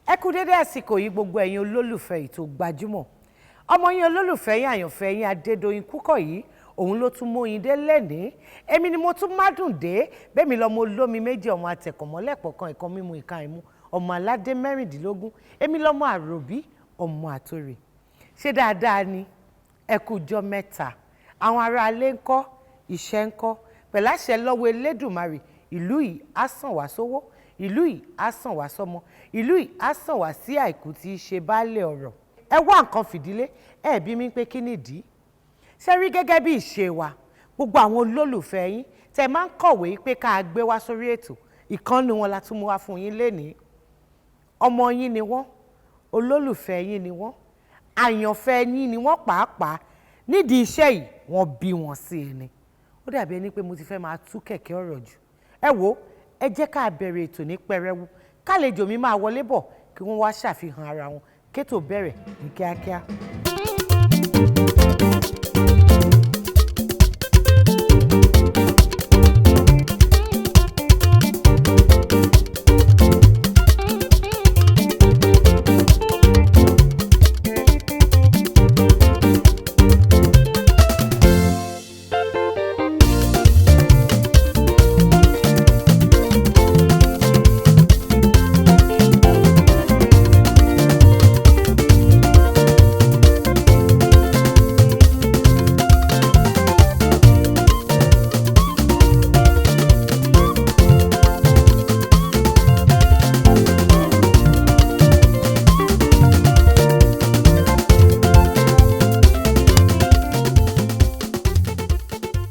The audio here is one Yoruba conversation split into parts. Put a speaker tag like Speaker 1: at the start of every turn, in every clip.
Speaker 1: Ẹ kú dédé àsìkò yìí, gbogbo ẹ̀yin olólùfẹ́ ètò Gbajúmọ̀. Ọmọ yín, olólùfẹ́ yín, àyànfẹ́ yín, Adédoyin Kúkọ̀yí, òun ló tún móyin dé lẹ́nìí. Èmi ni mo tún mádùn dé bẹ́ẹ̀ mi, lọ́mọ olómi méjì, ọmọ àtẹ̀kọ̀mọ́lẹ̀pọ̀ kan, ìkan mímu, ìka ìmú, ọmọ aládé 16. Èmi lọ́mọ àròbí, ọmọ àtòrè. Ṣé dáadáa ni? Ẹ kú ọjọ́ mẹ́ta. Àwọn aráalé ń kọ́? Iṣẹ́ ń kọ́? Pẹ̀lú àṣẹ lọ́wọ́ Elédùmarè, ìlú yìí á sàn wá sówó, ìlú yìí á sàn wá sọ́mọ, ìlú yìí á sàn wá sí àìkú tí í ṣe baálé ọ̀rọ̀. Ẹ wá nǹkan fìdílé. Ẹ bí mi pé kí nìdí ṣe rí. Gẹ́gẹ́ bí ìṣe wa, gbogbo àwọn olólùfẹ́ yín tẹ máa ń kọ̀wé pé ká gbé wá sórí ètò, ìkànnì wọn la tún mú wá fún yín lénìí. Ọmọ yín ni wọ́n, olólùfẹ́ yín ni wọ́n, àyànfẹ́ yín ni wọ́n. Pàápàá nídìí iṣẹ́ yìí, wọ́n bí wọn sí i ni. Ó dàbí ẹni pé mo ti fẹ́ máa tú kẹ̀kẹ́ ọ̀rọ̀ jù. Ẹ wo, ẹ jẹ́ ká bẹ̀rẹ̀ ètò ní pẹrẹwu, kálejò mi máa wọlé bọ̀, kí wọ́n wá ṣàfihàn ara wọn, kétò bẹ̀rẹ̀ ní kíákíá.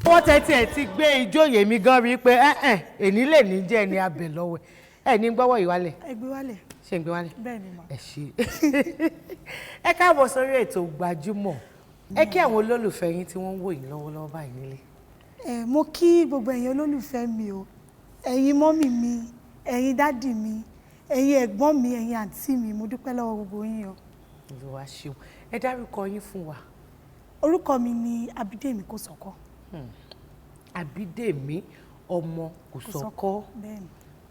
Speaker 1: Wọ́n tẹ́tí ẹ̀ ti gbé ìjóyè mi gan, rí i pé ẹ̀ẹ́n èní lè ní jẹ́ ẹni abẹ lọ́wọ́ ẹ̀ ní gbọ́wọ́ ìwálẹ̀.
Speaker 2: Ẹ gbé wálẹ̀.
Speaker 1: Ṣé ń gbé wálẹ̀?
Speaker 2: Bẹ́ẹ̀ ni mà.
Speaker 1: Ẹ ṣe, ẹ káàbọ̀ sórí ètò Gbajúmọ̀. Ẹ kí àwọn olólùfẹ́ yín tí wọ́n ń wò yín lọ́wọ́lọ́wọ́ báyìí nílé.
Speaker 2: Ẹ mo kí gbogbo ẹ̀yin olólùfẹ́ mi o, ẹ̀yin mummy mi, ẹ̀yin daddy mi, ẹ̀yin ẹ̀gbọ́n mi, ẹ̀yin àǹtí mi. Mo dúpẹ́ lọ́wọ́ gbogbo yín o.
Speaker 1: Olúwa ṣeun. Ẹ dárúkọ yín fún wa.
Speaker 2: Orúkọ mi ni Abídèmí Kòsọ́kọ́.
Speaker 1: Àbídèmí ọmọ Kòsọ́kọ́.
Speaker 2: Bẹ́ẹ̀ ni.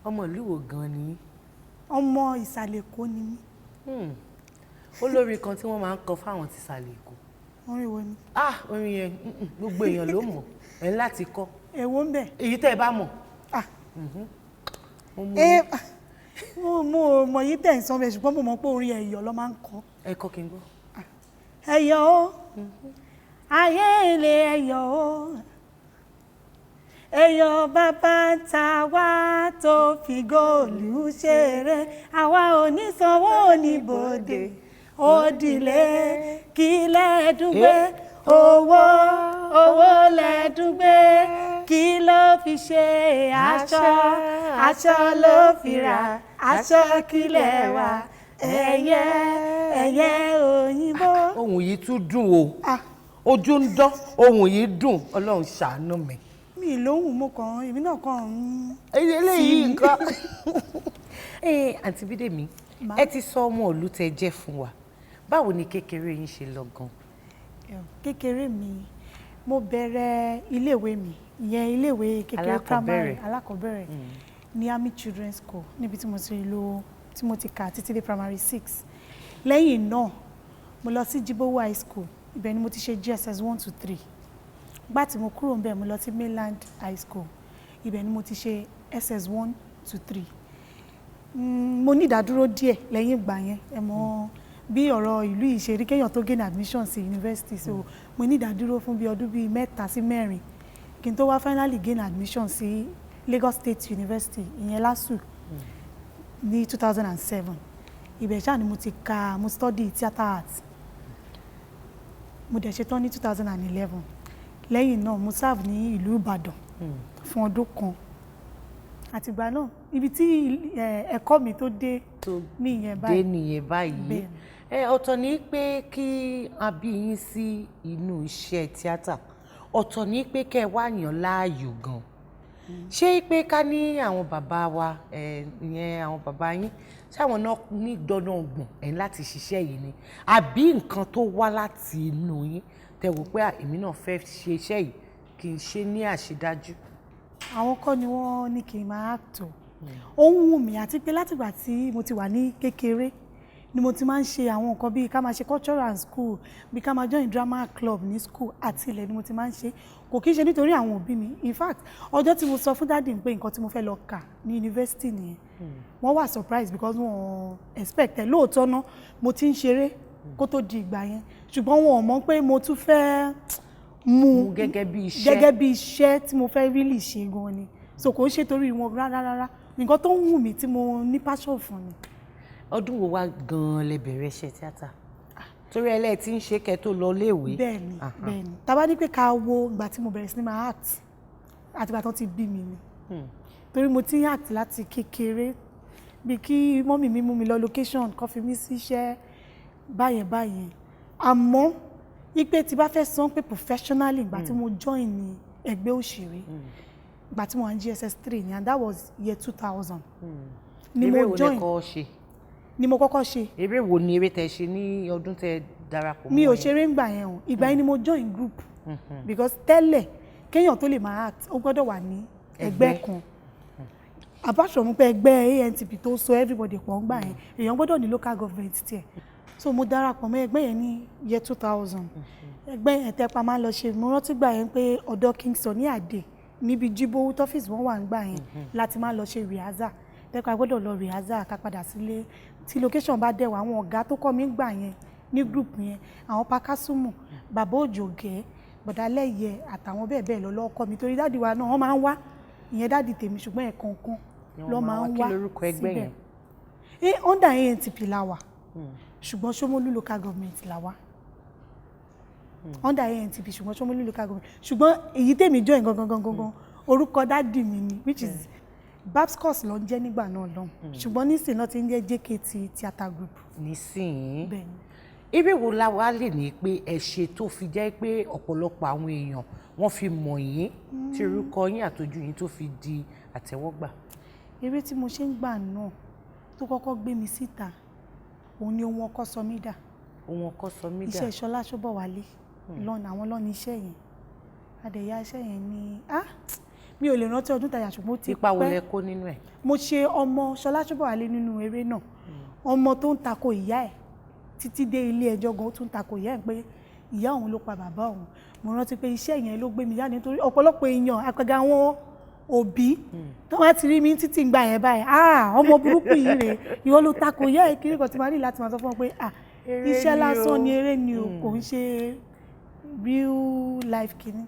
Speaker 1: Ọmọ ìlú wo gan ni?
Speaker 2: Ọmọ Ìsàlẹ̀ Èkó ni mí.
Speaker 1: Olórin kan tí wọ́n máa ń kọ fáwọn ti Ìsàlẹ̀ Èkó.
Speaker 2: Orin wo ni?
Speaker 1: Ah, orin yẹn, gbogbo èèyàn ló mọ̀. Ẹ̀ ń láti kọ́.
Speaker 2: Èwo ń bẹ̀?
Speaker 1: Èyí tẹ́ ẹ bá mọ̀.
Speaker 2: Ah.
Speaker 1: Mo mú.
Speaker 2: Ẹ mo mọ̀ yí tẹ̀ ń sọ bẹ́ẹ̀, ṣùgbọ́n mo mọ̀ pé orin Ẹ̀yọ̀ ló máa ń kọ.
Speaker 1: Ẹ kọ́ kí n gbọ́.
Speaker 2: Ẹ̀yọ̀ o, ayé ilé ẹ̀yọ̀ o, ẹ̀yọ̀ bàbá ta wá tó fi góòlù ṣeré, àwa ò ní sanwó oníbòde òdìlé kí lẹ́ẹ̀dúgbé owó, owó lẹ́ẹ̀dúgbé kí ló fi ṣe aṣọ, aṣọ ló fi ra aṣọ kílẹ̀ wa, ẹyẹ ẹyẹ òyìnbó.
Speaker 1: Ohùn yìí tún dùn o.
Speaker 2: Ah.
Speaker 1: Ojú ń dán, ohùn yìí dùn. Ọlọ́run ṣàánú mi.
Speaker 2: Mi lóhùn, mo kàn, èmi náà kàn ń.
Speaker 1: Eléyìí nǹkan. Ẹ àǹtí Bídèmí,
Speaker 2: Ma.
Speaker 1: ẹ ti sọ ọmọ ìlú tẹ jẹ́ fún wa. Báwo ni kékeré yín ṣe lọ gan?
Speaker 2: Kékeré mi, mo bẹ̀rẹ̀ iléèwé mi, ìyẹn iléèwé kékeré primary
Speaker 1: Alákọ̀ọ́bẹ̀rẹ̀.
Speaker 2: alákọ̀ọ́bẹ̀rẹ̀, Ní Army Children's School, níbi tí mo ti lò, tí mo ti kà títí dé primary six. Lẹ́yìn náà, mo lọ sí Jibowu High School. Ibẹ̀ ni mo ti ṣe JSS 1 to 3. Gbà tí mo kúrò ńbẹ̀, mo lọ sí Mainland High School. Ibẹ̀ ni mo ti ṣe SS 1 to 3. Mo ní ìdádúró díẹ̀ lẹ́yìn ìgbà yẹn. Ẹ mọ̀ bí ọ̀rọ̀ ìlú yìí ṣe rí, kéèyàn tó gain admission sí university. So mo ní ìdádúró fún bí ọdún 3 sí 4 kí n tó wá finally gain admission sí Lagos State University, ìyẹn LASU, ní 2007. Ibẹ̀ ṣáà ni mo ti ka, mo study theatre arts. Mo dẹ̀ ṣetán ní 2011. Lẹ́yìn náà, mo serve ní ìlú Ìbàdàn fún ọdún kan. Àtìgbà náà, ibi tí ẹ̀kọ́ mi tó dé
Speaker 1: tó
Speaker 2: nìyẹn
Speaker 1: dé
Speaker 2: báyìí.
Speaker 1: Nìyẹn báyìí.
Speaker 2: Bẹ́ẹ̀ni.
Speaker 1: Ẹ ọ̀tọ̀ ní pé kí a bí yín sí inú iṣẹ́ tíátà, ọ̀tọ̀ ní pé kẹ́ ẹ wá yàn láàyò gan. Ṣé pé ká ní àwọn bàbá wa, ìyẹn àwọn bàbá yín, ṣáwọn náà ní dandan ọgbọ̀n ẹ̀ láti ṣiṣẹ́ yìí ni, àbí nǹkan tó wá láti inú yín tẹ́ wò pé, "À, èmi náà fẹ́ ṣe iṣẹ́ yìí, kí n ṣe ní àṣedájú"?
Speaker 2: Àwọn kọ́ ni wọ́n ní kí n máa act o. Ó ń wù mí, àti pé látìgbà tí mo ti wà ní kékeré ni mo ti máa ń ṣe àwọn nǹkan bíi ká máa ṣe cultural school, bíi ká máa join drama club ní school. Àti ilẹ̀ ni mo ti máa ń ṣe. Kò kí ń ṣe nítorí àwọn òbí mi. In fact, ọjọ́ tí mo sọ fún daddy pé nǹkan tí mo fẹ́ lọ kà ní yunifásitì nìyẹn, wọ́n wà surprised because wọ́n expect ẹ̀. Lóòótọ́ náà, mo ti ń ṣeré kó tó di ìgbà yẹn, ṣùgbọ́n wọn ò mọ̀ pé mo tún fẹ́ mú
Speaker 1: mú gẹ́gẹ́ bí iṣẹ́.
Speaker 2: Gẹ́gẹ́ bí iṣẹ́ tí mo fẹ́ really ṣe gan ni. So kò ń ṣe torí wọn rárá rárá. Nǹkan tó ń wù mí, tí mo ní passion fún ni.
Speaker 1: Ọdún wo wá gan-an lẹ bẹ̀rẹ̀ iṣẹ́ tíátà? Torí ẹ lẹ́ẹ̀ tí ń ṣe kẹ́ tó lọ léèwé.
Speaker 2: Bẹ́ẹ̀ni, bẹ́ẹ̀ni. Tá bá ní pé ká wo ìgbà tí mo bẹ̀rẹ̀ sí ní máa act, àtìgbà tó ti bí mi ni, torí mo ti ń act láti kékeré, bí kí mummy mi mú mi lọ location, kó fi mí síṣẹ́ báyẹn báyẹn. Àmọ́ ipe tí bá fẹ́ sọ pé professionally, ìgbà tí mo join ní ẹgbẹ́ òṣèré, ìgbà tí mo wà ní JSS 3 ni, and that was year 2000 ni
Speaker 1: Eré
Speaker 2: mo
Speaker 1: wo lẹ
Speaker 2: join.
Speaker 1: kọ́ ṣe?
Speaker 2: Ni mo kọ́kọ́ ṣe.
Speaker 1: Eré wo ni eré tẹ́ ṣe ní ọdún tẹ́ darapọ̀
Speaker 2: Mi ò
Speaker 1: mọ́ yẹn?
Speaker 2: ṣeré ńgbà yẹn o. Ìgbà yẹn ni mo join group, because tẹ́lẹ̀, kéèyàn tó lè máa act, ó gbọ́dọ̀ wà ní ẹgbẹ́
Speaker 1: Ẹgbẹ́.
Speaker 2: kan. Apart from pé ẹgbẹ́ ANTP tó so everybody pọ̀ ńgbà yẹn, èèyàn gbọ́dọ̀ ní local government tiẹ̀. So mo darapọ̀ mọ́ ẹgbẹ́ yẹn ní year 2000. Ẹgbẹ́ yẹn tẹ́pa máa ń lọ ṣe. Mo rántí gbà yẹn pé ọ̀dọ̀ Kingston ní àdè níbi Jíbówú tọ́fíìsì wọn wà ńgbà yẹn láti máa lọ ṣe rehearsal. Tẹ́pa gbọ́dọ̀ lọ rehearsal ká padà sílé. Tí location bá dẹ̀ wá, àwọn ọ̀gá tó kọ́ mi gbà yẹn ní group yẹn, àwọn Pakasumu, Bàbá Òjògẹ́, Bọ̀dálẹ́yẹ àtàwọn bẹ́ẹ̀ bẹ́ẹ̀ lọ lọ́kọ́ mi, torí daddy wa náà, wọ́n máa ń wá, ìyẹn daddy tèmi, ṣùgbọ́n ẹ̀ẹ̀kọ̀ọ̀kan
Speaker 1: Ni
Speaker 2: lọ́
Speaker 1: wọ́n
Speaker 2: máa ń
Speaker 1: Kí
Speaker 2: wá
Speaker 1: lorúkọ ẹgbẹ́
Speaker 2: síbẹ̀.
Speaker 1: yẹn?
Speaker 2: Under ANTP la wà, ṣùgbọ́n Ṣómólú local government la wà. Under ANTP, ṣùgbọ́n Ṣómólú local government. Ṣùgbọ́n èyí tèmi join gangan gangan gangan, orúkọ daddy mi ni, which is Babscos ló ń jẹ́ nígbà náà lọ́hùn, ṣùgbọ́n nísìnyí náà ti ń jẹ́ JKT Theatre Group.
Speaker 1: Nísìnyí.
Speaker 2: Bẹ́ẹ̀ ni.
Speaker 1: Eré wo la wá lè ní pé ẹ ṣe tó fi jẹ́ pé ọ̀pọ̀lọpọ̀ àwọn èèyàn wọ́n fi mọ̀ yín, tí orúkọ yín àtọjú yín tó fi di àtẹ́wọ́gbà?
Speaker 2: Eré tí mo ṣe ń gbà náà tó kọ́kọ́ gbé mi síta, òun ni Ohun Ọkọ Sọ Mí Dà.
Speaker 1: Ohun Ọkọ Sọ Mí Dà.
Speaker 2: Iṣẹ́ Ṣọlá Ṣóbọ̀wálé lọ́nà, àwọn lọ́nà iṣẹ́ yẹn. Adẹ̀yà iṣẹ́ yẹn ni, ah, mi ò lè rántí ọdún tàyà, ṣùgbọ́n ó ti
Speaker 1: Ipa wo
Speaker 2: pẹ́.
Speaker 1: lẹ kó nínú ẹ̀?
Speaker 2: Mo ṣe ọmọ Ṣọlá Ṣóbọ̀wálé nínú eré náà, ọmọ tó ń tako ìyá ẹ̀ títí dé ilé ẹjọ́ gan. Ó tún tako ìyá ẹ̀ pé ìyá òun ló pa bàbá òun. Mo rántí pé iṣẹ́ yẹn ló gbé mi jáde, nítorí ọ̀pọ̀lọpọ̀ èèyàn, àpẹgà àwọn òbí tó wá ti rí mi títí gbà yẹn báyìí, "Ah, ọmọ burúkú yìí rèé, ìwọ ló tako ìyá ẹ̀." Kiri kan tí màá ní láti máa sọ fún wọn pé, ah,
Speaker 1: Eré
Speaker 2: iṣẹ́
Speaker 1: ni
Speaker 2: lásán
Speaker 1: o.
Speaker 2: ni, eré ni o, kò ń ṣe real life kìíní.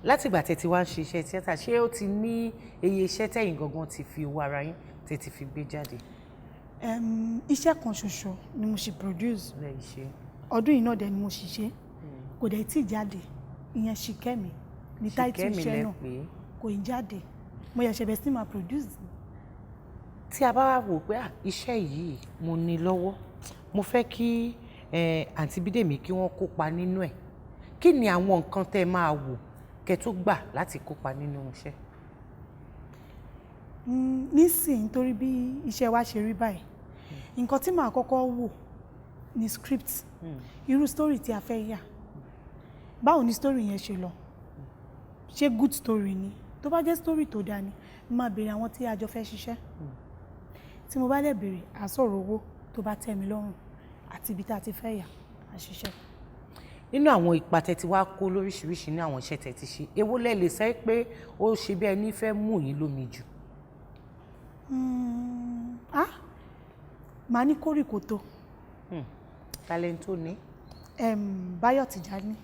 Speaker 1: Látìgbà tẹ́ ti wá ń ṣiṣẹ́ tíátà, ṣé ó ti ní iye iṣẹ́ tẹ̀yin gangan ti fi owó ara yín tẹ́ ti fi gbé jáde?
Speaker 2: Iṣẹ́ kan ṣoṣo ni mo ṣe produce.
Speaker 1: Lẹ́yìn ṣe.
Speaker 2: Ọdún yìí náà dẹ̀ ni mo ṣì ṣe, kò dẹ̀ tí ì jáde. Ìyẹn Ṣìkẹ́mi ní táìtù
Speaker 1: Ṣìkẹ́mi
Speaker 2: iṣẹ́
Speaker 1: lẹ
Speaker 2: náà.
Speaker 1: pè é.
Speaker 2: Kò ì jáde, mo yẹ̀ ṣẹ̀bẹ̀ sí máa produce.
Speaker 1: Tí a bá wá wò pé, ah, iṣẹ́ yìí mo ní lọ́wọ́, mo fẹ́ kí àǹtí Bídèmí kí wọ́n kópa nínú ẹ̀, kí ni àwọn nǹkan tẹ́ máa wò kẹ́ tó gbà láti kópa nínú iṣẹ́?
Speaker 2: Nísìnyí, torí bí iṣẹ́ wa ṣe rí báyìí, nǹkan tí màá kọ́kọ́ wò ni script. Irú story tí a fẹ́ yà, báwo ni story yẹn ṣe lọ? Ṣé good story ni? Tó bá jẹ́ story tó dáa ni, Mo máa béèrè àwọn tí a jọ fẹ́ ṣiṣẹ́. Tí mo bá dẹ̀ béèrè, à sọ̀rọ̀ owó tó bá tẹ́ mi lọ́rùn àti ibi tá a ti fẹ́ yà, á ṣiṣẹ́.
Speaker 1: Nínú àwọn ipa tẹ́ ti wá kó lóríṣiríṣi ní àwọn iṣẹ́ tẹ́ ti ṣe, èwo lẹ lè sọ pé ó ṣe bí ẹni fẹ́ mú yín lómi jù?
Speaker 2: Ah, màá ní Kórìkòtò.
Speaker 1: Talent ní.
Speaker 2: Báyọ̀ Tìjání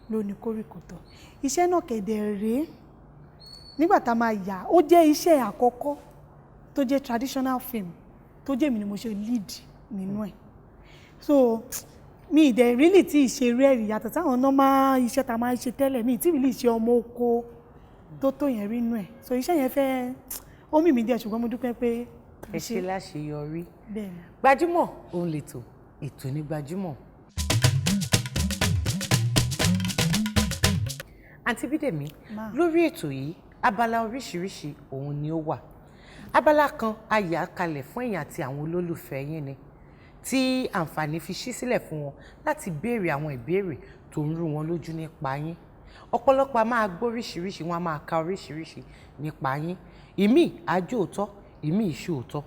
Speaker 2: ló ní Kórìkòtò. Iṣẹ́ náà kẹ̀dẹ̀ rèé, nígbà tá a máa yà, ó jẹ́ iṣẹ́ àkọ́kọ́ tó jẹ́ traditional film tó jẹ́ èmi ni mo ṣe lead nínú ẹ̀. So mi ì dẹ̀ really tí ì ṣe rẹ́ẹ̀rì yàtọ̀ sáwọn normal iṣẹ́ tá a máa ń ṣe tẹ́lẹ̀. Mi ì tí really ṣe ọmọ oko tó yẹn rí nínú ẹ̀. So iṣẹ́ yẹn fẹ́ ó mì mí díẹ̀, ṣùgbọ́n mo dúpẹ́ pé
Speaker 1: Ẹ ṣe láṣeyọrí.
Speaker 2: Bẹ́ẹ̀ ni.
Speaker 1: Gbajúmọ̀ òun lètò, ètò ní Gbajúmọ̀. Àǹtí Bídèmí,
Speaker 2: Ma.
Speaker 1: lórí ètò yìí, abala oríṣiríṣi òun ni ó wà. Abala kan a yà á kalẹ̀ fún ẹ̀yin àti àwọn olólùfẹ́ yín ni, tí àǹfààní fi ṣí sílẹ̀ fún wọn láti béèrè àwọn ìbéèrè tó ń rú wọn lójú nípa yín. Ọ̀pọ̀lọpọ̀ a máa gbọ́ oríṣiríṣi, wọn a máa ka oríṣiríṣi nípa yín. Ìmíì á jẹ́ òótọ́, ìmíì ṣe òótọ́.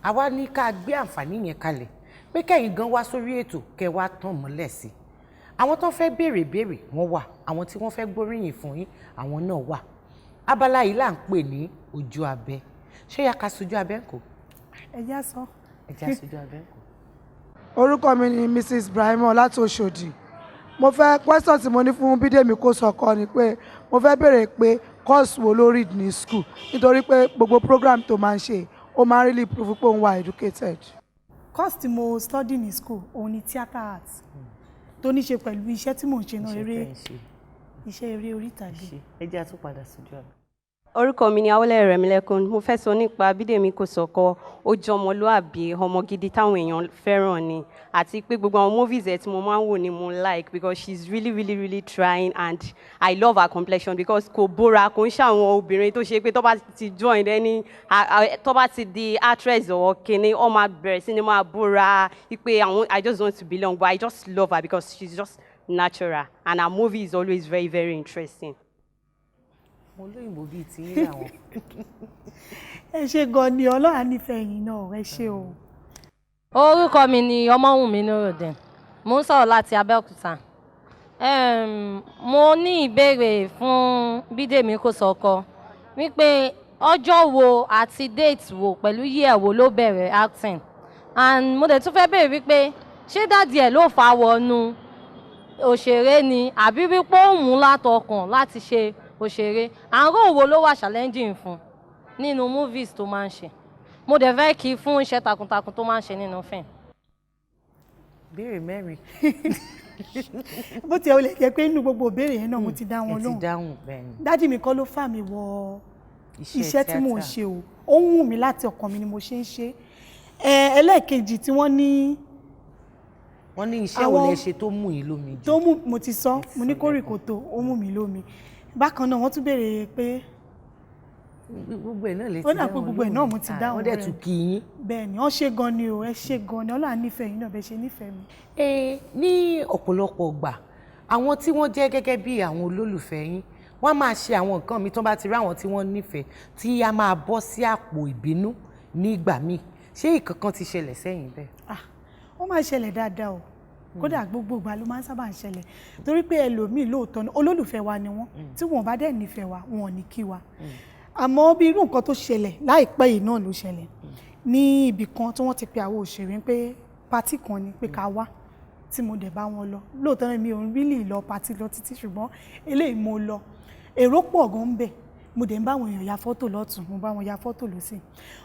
Speaker 1: Àwa ní ká gbé àǹfààní yẹn kalẹ̀ pé kẹ́yìn gan wá sórí ètò, kẹ́ wá tàn mọ́lẹ̀ sí i. Àwọn tó fẹ́ béèrè béèrè wọ́n wà, àwọn tí wọ́n fẹ́ gbóríyìn fún yín, àwọn náà wà. Abala yìí là ń pè ní ojú abẹ. Ṣé yá ká sojú abẹ ń kò?
Speaker 2: Ẹ já sọ.
Speaker 1: Ẹ já sojú abẹ ń kò.
Speaker 3: Orúkọ mi ni Mrs Ibrahim láti Òṣòdì. Mo fẹ́ question tí mo ní fún Bídèmí Kòsọ́kọ́ ni pé mo fẹ́ béèrè pé course wo ló read ní school, nítorí pé gbogbo program tó máa ń ṣe, ó máa ń really prove pé òun wà educated.
Speaker 2: Course tí mo study ní school òun ni theatre arts, tó ní ṣe pẹ̀lú iṣẹ́ tí mò ń ṣe náà,
Speaker 1: Iṣẹ́
Speaker 2: eré,
Speaker 1: tẹ́ ń ṣe.
Speaker 2: iṣẹ́ eré orí ìtàgé.
Speaker 1: Ṣe ẹ jẹ́ àtúpadà sójú abẹ.
Speaker 4: Orúkọ mi ni Awólẹ̀ Rẹ̀mílẹ́kún. Mo fẹ́ sọ nípa Bídèmí Kòsọ́kọ́. Ó jẹ́ ọmọlúàbí, ọmọ gidi táwọn èèyàn fẹ́ràn ni, àti pé gbogbo àwọn movies ẹ̀ tí mo máa ń wò ni mo like, because she's really, really, really trying, and I love her complexion because kò bóra. Kò ń ṣàwọn obìnrin tó ṣe pé tó bá ti join ẹni, tó bá ti di actress or kíní, ó máa bẹ̀rẹ̀ sí ni máa bóra wípé àwọn I just want to belong. But I just love her because she's just natural and her movie is always very, very interesting.
Speaker 1: Mo lóyìnbó bíi ti yín làwọn.
Speaker 2: Ẹ ṣe gan ni, Ọlọ́run á nífẹ̀ẹ́ yín náà, ẹ ṣé o.
Speaker 5: Orúkọ mi ni Ọmọ́wùnmí Nurudeen. Mo ń sọ̀rọ̀ láti Abẹ́òkúta. Mo ní ìbéèrè fún Bídèmí Kòsọ́kọ́ wípé ọjọ́ wo àti date wo pẹ̀lú year wo ló bẹ̀rẹ̀ acting, and mo dẹ̀ tún fẹ́ béèrè wípé ṣé daddy ẹ̀ ló fà á wọnú òṣèré ni, àbí wípé ó wù ú látọkàn láti ṣe òṣèré? Àárò wo ló wà challenging fún nínú movies tó máa ń ṣe? Mo dẹ̀ fẹ́ kí fún iṣẹ́ takuntakun tó máa ń ṣe nínú fíìmù.
Speaker 1: Béèrè mẹ́rin.
Speaker 2: Bó tiẹ̀ ó lè jẹ́ pé nínú gbogbo ìbéèrè yẹn náà mo ti dá wọn
Speaker 1: Ẹ ti
Speaker 2: lóhùn.
Speaker 1: dáhùn, bẹ́ẹ̀ ni.
Speaker 2: Daddy mi kọ́ ló fà mí wọ iṣẹ́ tí mò ń
Speaker 1: tíátà.
Speaker 2: ṣe o. Ó ń wù mí láti ọkàn mi ni mo ṣe ń ṣe ẹ. Ẹlẹ́ẹ̀kejì tí wọ́n ní,
Speaker 1: Wọ́n ní iṣẹ́ wo lẹ ṣe tó mú yín lómi jù?
Speaker 2: Tó mú, mo ti sọ, mo ní
Speaker 1: Sọ.
Speaker 2: Kórìkòtò, ó mú mi lómi. Bákan náà, wọ́n tún béèrè pé
Speaker 1: Gbogbo ẹ̀ náà lè ti
Speaker 2: Ó dà pé
Speaker 1: dáhùn
Speaker 2: gbogbo ẹ̀ náà mo ti
Speaker 1: lóhùn.
Speaker 2: dáhùn
Speaker 1: Wọ́n dẹ̀
Speaker 2: rẹ̀.
Speaker 1: tún kí yín.
Speaker 2: Bẹ́ẹ̀ ni, wọ́n ṣe gan ni o. Ẹ ṣe gan ni, Ọlọ́run á nífẹ̀ẹ́ yín náà bẹ́ẹ̀ ṣe nífẹ̀ẹ́ mi.
Speaker 1: Ẹ ní ọ̀pọ̀lọpọ̀ ọgbà, àwọn tí wọ́n jẹ́ gẹ́gẹ́ bí àwọn olólùfẹ́ yín, wọ́n á máa ṣe àwọn nǹkan mi tó bá ti rí àwọn tí wọ́n nífẹ̀ẹ́, tí a máa bọ́ sí àpò ìbínú nígbà míì. Ṣé ìkankan ti ṣẹlẹ̀ sẹ́yìn bẹ́ẹ̀?
Speaker 2: Ah, ó máa ń ṣẹlẹ̀ dáadáa o. Kódà gbogbo ìgbà ló máa ń sábà ń ṣẹlẹ̀, torí pé ẹlòmíì, lóòótọ́ ni olólùfẹ́ wa ni wọ́n, tí wọ́n bá dẹ̀ nífẹ̀ẹ́ wa, wọn ò ní kí wa. Àmọ́ bí irú nǹkan tó ṣẹlẹ̀ láìpẹ́ yìí náà ló ṣẹlẹ̀ ní ibì kan tí wọ́n ti pe àwọn òṣèré pé party kan ni pé ká wá, tí mo dẹ̀ bá wọn lọ. Lóòótọ́ náà, mi ò ń really lọ party lọ títí, ṣùgbọ́n eléyìí mo lọ. Èrò pọ̀ gan ń bẹ̀, mo dẹ̀ ń bá àwọn èèyàn ya fọ́tò lọ́tùn, mo bá wọn ya fọ́tò lọ́sì.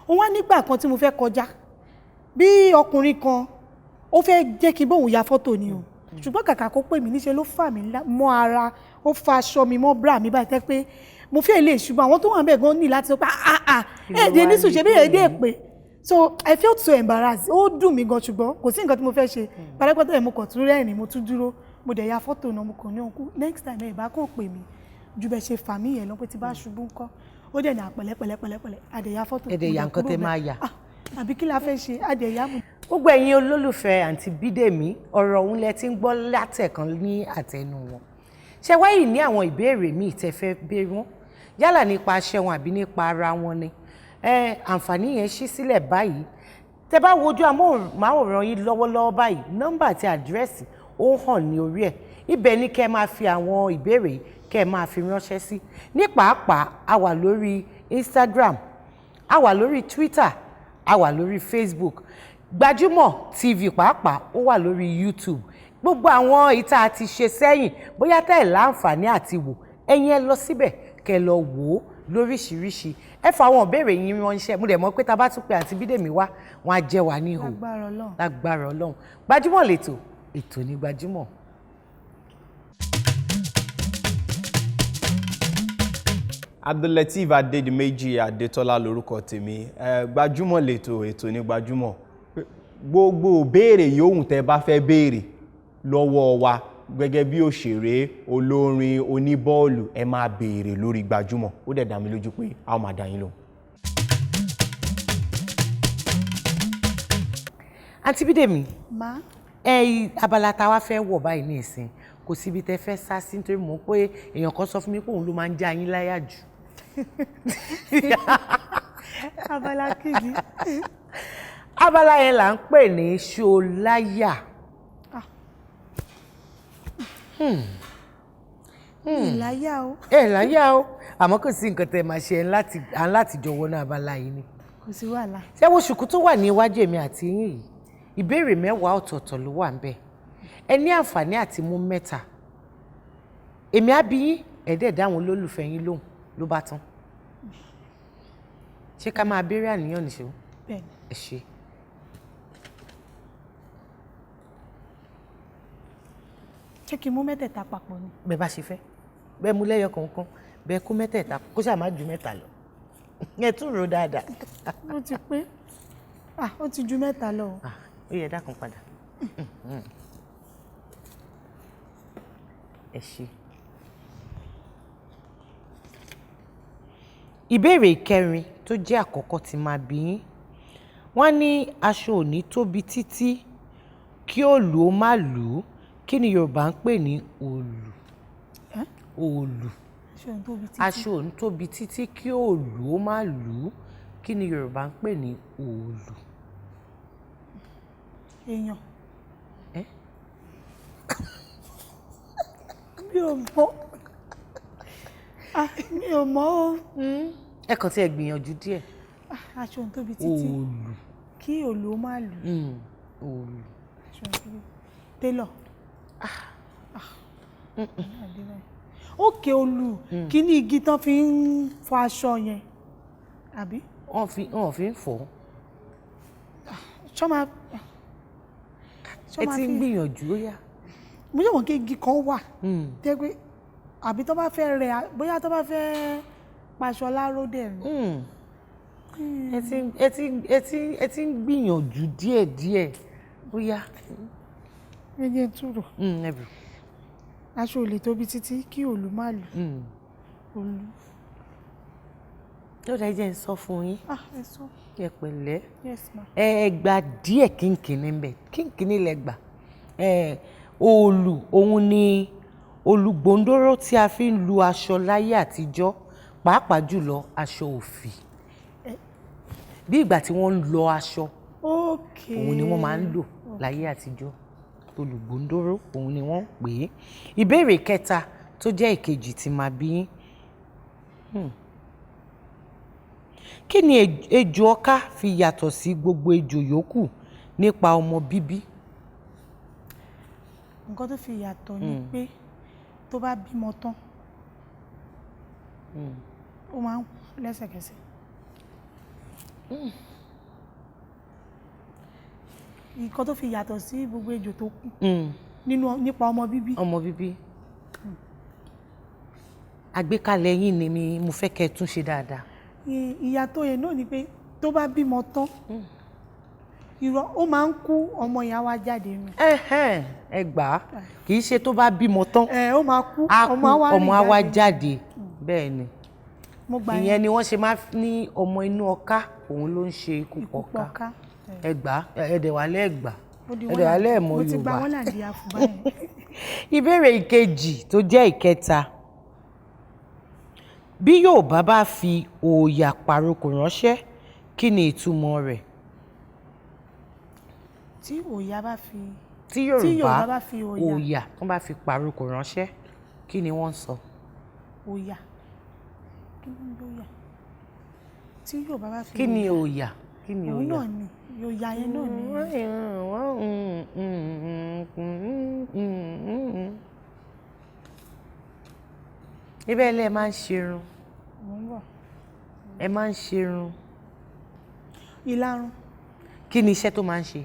Speaker 2: Ó wá nígbà kan tí mo fẹ́ kọjá, bí ọkùnrin kan ó fẹ́ jẹ́ kí n bóun ya fọ́tò ni o, ṣùgbọ́n kàkà kó pè mí, níṣẹ́ ló fà mí mọ́ ara, ó fa aṣọ mi mọ́ bra mi báyìí, tẹ́ pé mo fẹ́ lè ṣùgbọ́n àwọn tó wà níbẹ̀ gan ní láti sọ pé, "Ah ah, èdè ní sùn ṣe bí èdè pé." So I felt so embarrassed, ó dùn mí gan, ṣùgbọ́n kò sí nǹkan tí mo fẹ́ ṣe. Pátápátá ẹ̀, mo kàn tún rẹ́rìn, mo tún dúró, mo dẹ̀ ya fọ́tò náà. Mo kàn ní, "Uncle, next time ẹ̀ bá kàn pè mí ju bẹ́ẹ̀ ṣe fà mí yẹn lọ, pé tí bá ṣubú ńkọ́?" Ó dẹ̀ ní àpẹ̀lẹ́pẹ̀lẹ́pẹ̀lẹ́. A dẹ̀ ya fọ́tò.
Speaker 1: Ẹ dẹ̀
Speaker 2: Mo
Speaker 1: ya
Speaker 2: dẹ̀
Speaker 1: nǹkan
Speaker 2: kúrò
Speaker 1: tẹ́
Speaker 2: bẹ́ẹ̀.
Speaker 1: máa yà.
Speaker 2: Ah, àbí kí la fẹ́ ṣe? A dẹ̀ ya mo.
Speaker 1: Gbogbo ẹ̀yin olólùfẹ́ àǹtí Bídèmí, ọ̀rọ̀ òun lẹ ti ń gbọ́ látẹ̀kan ní àtẹnu wọn. Ṣé wáyé ní àwọn ìbéèrè míì tẹ́ fẹ́ béèrè wọn? Yálà nípa aṣẹ́ wọn àbí nípa ara wọn ni. Ẹ àǹfààní yẹn ṣí sílẹ̀ báyìí. Tẹ bá wojú amóhùnmáwòrán yín lọ́wọ́lọ́wọ́ báyìí, nọ́mbà àti àdírẹ́sì ó hàn ní orí ẹ̀. Ibẹ̀ ni kẹ́ ẹ máa fi àwọn ìbéèrè yìí kẹ́ ẹ máa fi ránṣẹ́ sí. Ní pàápàá, a wà lórí Instagram, a wà lórí Twitter, a wà lórí Facebook. Gbajúmọ̀ TV pàápàá ó wà lórí YouTube. Gbogbo àwọn èyí tá a ti ṣe sẹ́yìn, bóyá tẹ́ ẹ̀ láǹfààní àti wò, ẹ̀yin ẹ lọ síbẹ̀ kẹ́ ẹ lọ wò ó lóríṣiríṣi. Ẹ fa àwọn ìbéèrè yín ránṣẹ́. Mo dẹ̀ mọ̀ pé tá a bá tún pe àǹtí Bídèmí wá, wọn á jẹ́ wa ní ìhò.
Speaker 2: Lágbára Ọlọ́run.
Speaker 1: Lágbára Ọlọ́run. Gbajúmọ̀ lètò, ètò ní Gbajúmọ̀.
Speaker 6: Abdulateef Adédìméjì Adétọ́lá lórúkọ tèmi. Gbajúmọ̀ lètò, ètò ní Gbajúmọ̀. Gbogbo béèrè yòówù tẹ́ bá fẹ́ béèrè lọ́wọ́ wa gẹ́gẹ́ bí òṣèré, olórin, oníbọ́ọ̀lù, ẹ máa béèrè lórí Gbajúmọ̀. Ó dẹ̀ dá mi lójú pé a ó máa dá yín lóhùn.
Speaker 1: Àǹtí Bídèmí,
Speaker 2: Má.
Speaker 1: Ẹ abala tá a wá fẹ́ wọ̀ báyìí ní ìsìn, kò síbi tẹ́ fẹ́ sá sí, nítorí mò ń pé èèyàn kan sọ fún mi pé òun ló máa ń já yín láyà jù.
Speaker 2: Abala kejì.
Speaker 1: Abala yẹn là ń pè ní ṣoláyà.
Speaker 2: Ìláyà o.
Speaker 1: Ẹ láyà o, àmọ́ kò sí nǹkan tẹ́ máa ṣe, à ń láti jọ wọnú abala yìí ni.
Speaker 2: Kò sí wàhálà.
Speaker 1: Ṣé wo ṣùkú tó wà ní iwájú èmi àti yín yìí, ìbéèrè 10 ọ̀tọ̀ọ̀tọ̀ ló wà ńbẹ̀. Ẹ ní àǹfààní àti mú 3. Èmi á bi yín, ẹ dẹ̀ dá àwọn olólùfẹ́ yín lóhùn, ló bá tán. Ṣé ká máa béèrè àníyàn nìṣó?
Speaker 2: Bẹ́ẹ̀ni.
Speaker 1: Ẹ ṣé.
Speaker 2: Ṣé kí n mú mẹ́tẹ̀ẹ̀ta papọ̀ ni?
Speaker 1: Bẹ́ẹ̀ bá ṣe fẹ́. Bẹ́ẹ̀ mú lẹ́yọ kọ̀ọ̀kan, bẹ́ẹ̀ kó mẹ́tẹ̀ẹ̀ta, kó ṣáà má ju 3 lọ. Ẹ tún rò dáadáa.
Speaker 2: Ó ti pé. Ah, ó ti ju 3 lọ.
Speaker 1: Ah, ó yẹ dákun padà. Ẹ ṣé. Ìbéèrè ìkẹrin tó jẹ́ àkọ́kọ́ tí máa bi yín. Wọ́n ní aṣọ ò ní tóbi títí kí òòlù ó má lù ú. Kí ni Yorùbá ń pè ní òòlù? Òòlù.
Speaker 2: Aṣọ ò ní tóbi títí.
Speaker 1: Aṣọ ò ní tóbi títí kí òòlù ó má lù ú. Kí ni Yorùbá ń pè ní òòlù?
Speaker 2: Èèyàn.
Speaker 1: Ẹ́?
Speaker 2: Mi ò mọ̀. Ah, mi ò mọ̀ o.
Speaker 1: Ẹ kàn tí ẹ gbìyànjú díẹ̀.
Speaker 2: Ah, aṣọ ò ní tóbi títí.
Speaker 1: Òòlù.
Speaker 2: Kí òòlù ó má lù ú.
Speaker 1: Òòlù.
Speaker 2: Aṣọ ò ní tóbi. Télọ̀. Òkè òòlù, kí ni igi tán fi ń fọ aṣọ yẹn? Àbí?
Speaker 1: Wọ́n fi ń fọ̀.
Speaker 2: Ṣọ́ máa
Speaker 1: Ẹ ti ń gbìyànjú, ó yá.
Speaker 2: Mo yọ̀ wọ́n kí igi kan wà. Tẹ́ pé àbí tó bá fẹ́ rẹ̀, bóyá tó bá fẹ́ paṣọ láró dẹ̀ ni.
Speaker 1: Ẹ ti ń gbìyànjú díẹ̀díẹ̀, ó yá.
Speaker 2: Ẹ jẹ́ n tún rò.
Speaker 1: Ẹ bù.
Speaker 2: Aṣọ ò lè tóbi títí kí òòlù má lù. Òòlù.
Speaker 1: Ó dáa, ẹ jẹ́ n sọ fún yín.
Speaker 2: Ah, ẹ sọ.
Speaker 1: Ẹ pẹ̀lẹ́.
Speaker 2: Yes ma.
Speaker 1: Ẹ gba díẹ̀ kínkínní ń bẹ̀. Kínkínní lẹ gbà. Ẹ òòlù òun ni olùgbòǹdóró tí a fi ń lu aṣọ láyé àtijọ́, pàápàá jùlọ aṣọ òfì. Bí ìgbà tí wọ́n ń lọ aṣọ, òun ni wọ́n máa ń lò láyé àtijọ́. Olùgbòǹdóró òun ni wọ́n ń pè é. Ìbéèrè kẹta tó jẹ́ ìkejì tí máa bí yín. Kí ni ejò ọká fi yàtọ̀ sí gbogbo ejò yòókù nípa ọmọ bíbí?
Speaker 2: Nǹkan tó fi yàtọ̀ ni pé tó bá bímọ tán, ó máa ń kú lẹ́sẹ̀kẹsẹ̀. Nǹkan tó fi yàtọ̀ sí gbogbo ejò tó kù nípa ọmọ bíbí.
Speaker 1: Ọmọ bíbí. Àgbékalẹ̀ yín ni mi mo fẹ́ kẹ́ ẹ tún ṣe dáadáa.
Speaker 2: Ìyàtọ̀ yẹn náà ni pé tó bá bímọ tán, irọ́ ó máa ń kú, ọmọ yẹn á wá jáde nù.
Speaker 1: Ẹhẹ́n, ẹ gbà á, kì í ṣe tó bá bímọ tán.
Speaker 2: Ẹ ó máa kú,
Speaker 1: á kú,
Speaker 2: ọmọ á wá
Speaker 1: ọmọ á wá
Speaker 2: rìn
Speaker 1: jáde. Bẹ́ẹ̀ ni.
Speaker 2: Mo gbà
Speaker 1: Ìyẹn ni wọ́n ṣe máa ń ní ọmọ inú ọká, òun ló ń ṣe ikú
Speaker 2: Ikú
Speaker 1: pọ̀ká.
Speaker 2: pọ̀ká.
Speaker 1: Ẹ gbà á, ẹ dẹ̀ wá lẹ́ẹ̀gbà.
Speaker 2: Ó di
Speaker 1: Ẹ dẹ̀ wá lẹ́ẹ̀mọ
Speaker 2: Mo ti gba
Speaker 1: Yorùbá.
Speaker 2: wọ́n làdí àfùbá yẹn.
Speaker 1: Ìbéèrè ìkejì tó jẹ́ ìkẹta. Bí Yorùbá bá fi òòyà pàrokò ránṣẹ́, kí ni ìtumọ̀ rẹ̀?
Speaker 2: Tí òòyà bá fi
Speaker 1: Tí Yorùbá
Speaker 2: Yorùbá bá fi òòyà.
Speaker 1: Òòyà tó bá fi pàrokò ránṣẹ́, kí ni wọ́n ń sọ?
Speaker 2: Òòyà, kí ló ń jẹ́ òòyà? Tí Yorùbá bá fi
Speaker 1: Kí ni òòyà? Kí ni
Speaker 2: òun
Speaker 1: òòyà?
Speaker 2: Náà ni òòyà yẹn náà ni.
Speaker 1: Ibẹ̀ lẹ máa ń ṣerun.
Speaker 2: Mò ń bọ̀.
Speaker 1: Ẹ máa ń ṣerun.
Speaker 2: Ìlarun.
Speaker 1: Kí ni iṣẹ́ tó máa ń ṣe?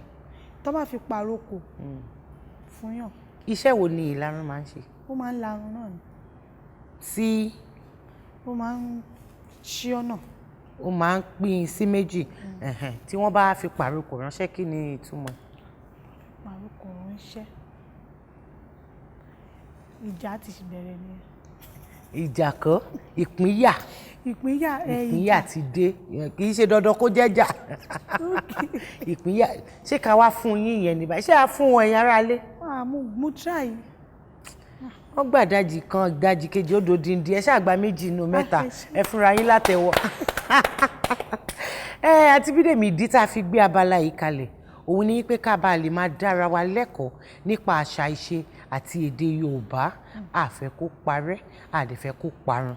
Speaker 2: Tó bá fi pàrokò fún yàn.
Speaker 1: Iṣẹ́ wo ni ìlarun máa ń ṣe?
Speaker 2: Ó máa ń larun náà ni.
Speaker 1: Sí.
Speaker 2: Ó máa ń ṣí ọ̀nà.
Speaker 1: Ó máa ń pín in sí méjì. Ẹ̀hẹ̀n. Tí wọ́n bá fi pàrokò ránṣẹ́, kí ni ìtumọ̀ ẹ̀?
Speaker 2: Pàrokò ránṣẹ́, ìjà ti bẹ̀rẹ̀ nìyẹn.
Speaker 1: Ìjà kọ́, ìpínyà.
Speaker 2: Ìpínyà ẹ.
Speaker 1: Ìpínyà ti dé, kì í ṣe dandan kó jẹ́jà ìpínyà. Ṣé ká wá fún yín yẹn ní báyìí? Ṣé a fún wọn, ẹ̀yin aráalé?
Speaker 2: Ah, mo try.
Speaker 1: Wọ́n gbà dájì kan, dájì kejì, ó dodindi. Ẹ ṣáà gba méjì inú mẹ́ta. Ẹ fúnra yín látẹ̀wọ́ ẹ. Àti Bídèmí, ìdí tá a fi gbé abala yìí kalẹ̀ òun ni pé ká bàa lè máa dára wa lẹ́kọ̀ọ́ nípa àṣà, ìṣe àti èdè Yorùbá. A fẹ́ kó parẹ́, a dẹ̀ fẹ́ kó parun.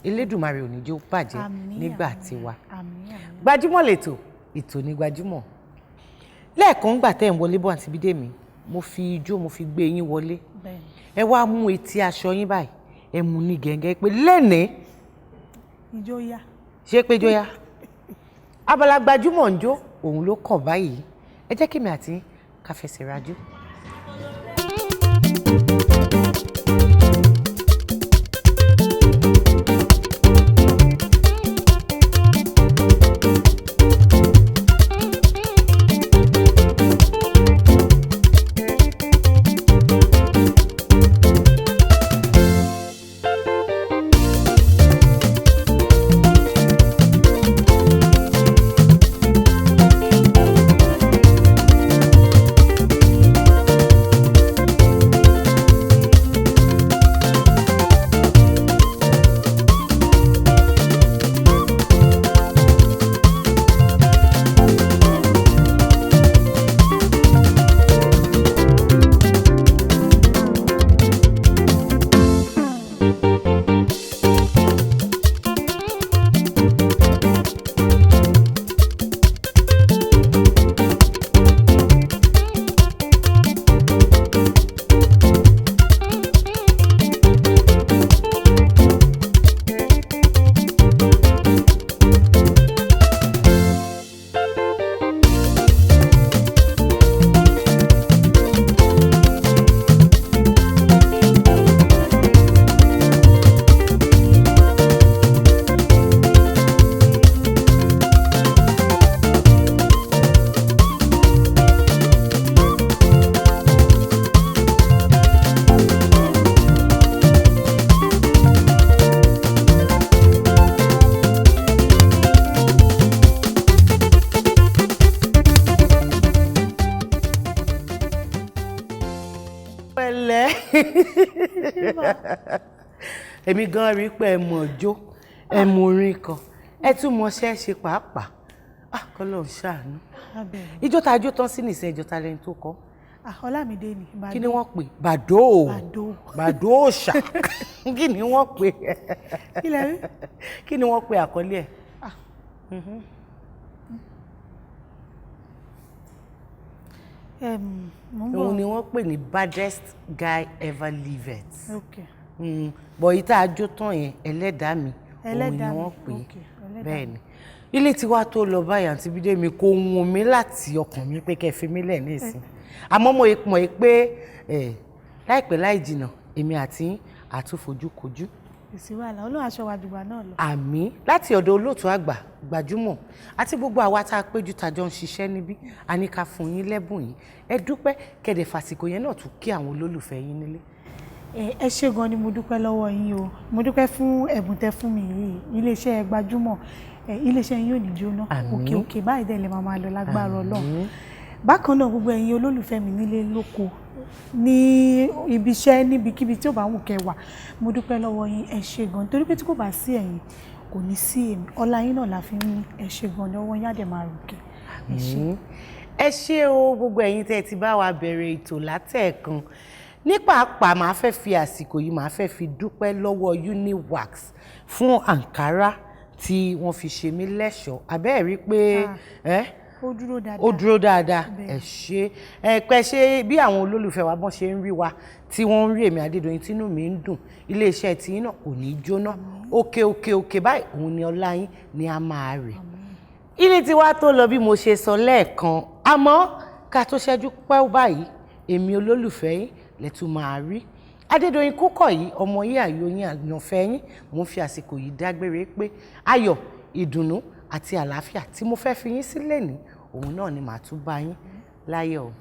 Speaker 1: Elédùmarè ò ní jẹ́ ó bàjẹ́
Speaker 2: Àmín,
Speaker 1: nígbà
Speaker 2: àmín,
Speaker 1: tiwa.
Speaker 2: Àmín, àmín.
Speaker 1: Gbajúmọ̀ lètò, ètò ní Gbajúmọ̀. Lẹ́ẹ̀kan gbà tẹ́ ń wọlé bọ̀, àǹtí Bídèmí, mo fi ijó, mo fi gbé yín wọlé.
Speaker 2: Bẹ́ẹ̀ni.
Speaker 1: Ẹ wá mú etí aṣọ yín báyìí, ẹ mú ní gẹ̀ǹgẹ̀ pé lẹ́nìí.
Speaker 2: Ijó yá.
Speaker 1: Ṣé pé jóyá abala Gbajúmọ̀ ń jó, òun ló kàn báyìí. Ẹ jẹ́ kí mi àti yín ká fẹsẹ̀ rajó. Pẹ̀lẹ́, èmi gan rí pé ẹ mọ̀ jó, ẹ mọ orin kan, ẹ tún mọṣẹ́ ṣe pàápàá. Ah, kọ́lọ́run ṣàánú.
Speaker 2: Abẹ́rẹ́.
Speaker 1: Ijó tá a jó tán sí nìsín, ìjọ ta lẹni tó kọ́?
Speaker 2: Ah, Ọlámídé ni.
Speaker 1: Kí ni wọ́n pè? Bàdó.
Speaker 2: Bàdó.
Speaker 1: Bàdó òòṣà. Kí ni wọ́n pè?
Speaker 2: Kí lẹ rí?
Speaker 1: Kí ni wọ́n pè àkọlé ẹ̀?
Speaker 2: Mò ń bọ̀.
Speaker 1: Òun ni wọ́n pè ní Baddest Guy Ever Lived.
Speaker 2: Ok.
Speaker 1: Bọ̀ yìí tá a jó tán yẹn, Ẹlẹ́dàá Mi, òun ni
Speaker 2: Ẹlẹ́dàá Mi,
Speaker 1: wọ́n pè é.
Speaker 2: ok, Ẹlẹ́dàá.
Speaker 1: Bẹ́ẹ̀ ni. Ilé tí wàá tó lọ báyìí, àǹtí Bídèmí, kò wùn mí láti ọkàn mi pé kẹ́ ẹ fi mí lẹ̀ ní ìsìn, àmọ́ mo mọ̀ pé láìpẹ́ láì jìnnà, èmi àti yín àtúnfojú kojú.
Speaker 2: Kò sí wàhálà, Ọlọ́run aṣọ wa jùgbà náà lọ.
Speaker 1: Àmín. Láti ọ̀dọ̀ olóòtú àgbà Gbajúmọ̀ àti gbogbo àwa tá a péjú tàjọ ń ṣiṣẹ́ níbí, a ní ká fún yín lẹ́bùn yìí. Ẹ dúpẹ́, kẹ̀dẹ̀ fàsìkò yẹn náà tún kí àwọn olólùfẹ́ yín nílé.
Speaker 2: Ẹ ṣé gan ni, mo dúpẹ́ lọ́wọ́ yín o. Mo dúpẹ́ fún ẹ̀bùn tẹ́ fún mi yìí. Iléeṣẹ́ Gbajúmọ̀, iléeṣẹ́ yín ò ní jóná.
Speaker 1: Àmín.
Speaker 2: Òkè òkè báyìí dẹ̀ lè máa máa lọ lágbára Ọlọ́run. Bákan náà, gbogbo ẹ̀yin olólùfẹ́ mi nílé lóko. Ní ibi iṣẹ́, níbikíbi tí ó bá wù kẹ́ wà, mo dúpẹ́ lọ́wọ́ yín. Ẹ ṣé gan, torí pé tí kò bá sí ẹ̀yin, kò ní sí èmi. Ọlá yín náà la fi ń mí. Ẹ ṣé gan lọ́wọ́ yín, á dẹ̀ máa ròkè. Ẹ ṣé.
Speaker 1: Ẹ ṣé o, gbogbo ẹ̀yin tẹ́ ẹ ti bá wa bẹ̀rẹ̀ ètò látẹ̀ẹ̀kan. Ní pàápàá, màá fẹ́ fi àsìkò yìí, màá fẹ́ fi dúpẹ́ lọ́wọ́ Uniwax fún àǹkárá tí wọ́n fi ṣe mí lẹ́ṣọ̀ọ́. Abẹ́ẹ̀ rí pé ẹ́
Speaker 2: Ó dúró dáadáa.
Speaker 1: Ó dúró dáadáa. Ẹ ṣé, ẹ pẹ́ ṣe bí àwọn olólùfẹ́ wa bọ́n ṣe ń rí wa, tí wọ́n ń rí èmi Adédoyin, tínú mi ń dùn. Iléeṣẹ́ tí náà kò ní í jóná. Òkè, òkè, òkè báyìí òun ni ọlá yín ni a máa rè. Ilé tí wàá tó lọ, bí mo ṣe sọ lẹ́ẹ̀kan, àmọ́ ká tó ṣẹ́jú pẹ́ báyìí, èmi olólùfẹ́ yín lẹ́tún máa rí, Adédoyin Kúkọ̀yí, ọmọ yín, àyò yín, àyànfẹ́ yín. Mo ń fi àsìkò yìí dágbére pé ayọ̀, ìdùnnú àti àlàáfíà tí mo fẹ́ fi yín sílẹ̀ ní òun náà ni màá tún bá yín láyọ̀ o.